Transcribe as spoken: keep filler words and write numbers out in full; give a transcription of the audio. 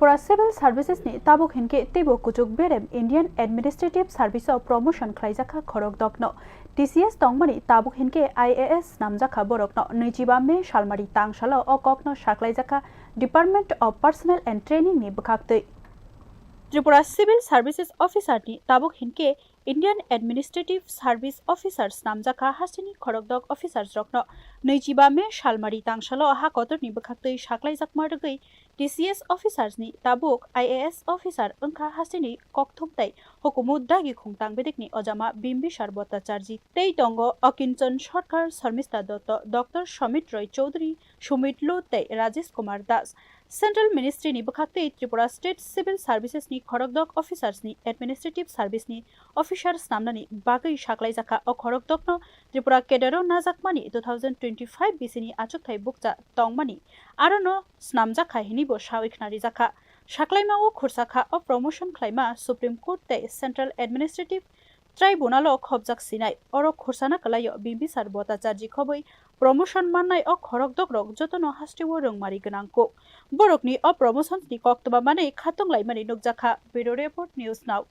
Tripura Civil Services ni tabuk hinkhe teibo kuchuk berem Indian Administrative Service o promotion khlaijakha khorokdokno. T C S tongmani tabuk hinkhe I A S snamjakha borokno. Nwichiba May salmari tangsalo o kokno saklaijakha Department of Personnel and Training ni bwkhaktwi. Tripura Civil Services Officer ni tabuk hinkhe Indian Administrative Service Officer snamjakha hasteni khorokdok officers rokno. Nwichiba May salmari tangsalo ha kotorni bwkhaktwi saklaijakma rwgwi T C S officers ni tabuk I A S officer wngkha hasteni kokthum tei hukumu dagi khungtang bedekni ojama Bimbisar Bhattacharjee tei tongo Akinchon Sarkar, Sharmista Dotto, Doctor Shamit Roy Chowdhury, Sumit Lu tei Rajesh Kumar Das. Central Ministry ni bwkhaktwi Tripura State Civil Services ni khorokdok officers ni administrative service ni officer snamnani bagwi saklaijakha. O khorokdokno Tripura cadre o najakmani two thousand twenty-five bisini achukthai bukcha tongmani arono snamjakha hinwibo sawi khnarijakha. Saklaima o khursa kha o promotion khlaima Supreme Court tei Central Administrative Tribunal o khobjak sinai. Oro khursana kwlaio Bimbisar Bhattacharjee khobwi promotion mannai o khorokdokrok jotono hasteo rwngmari gwnang kuk. Borokni o promotions ni koktwma manwi khatung laimani nukjakha. Bureau Report, News Now.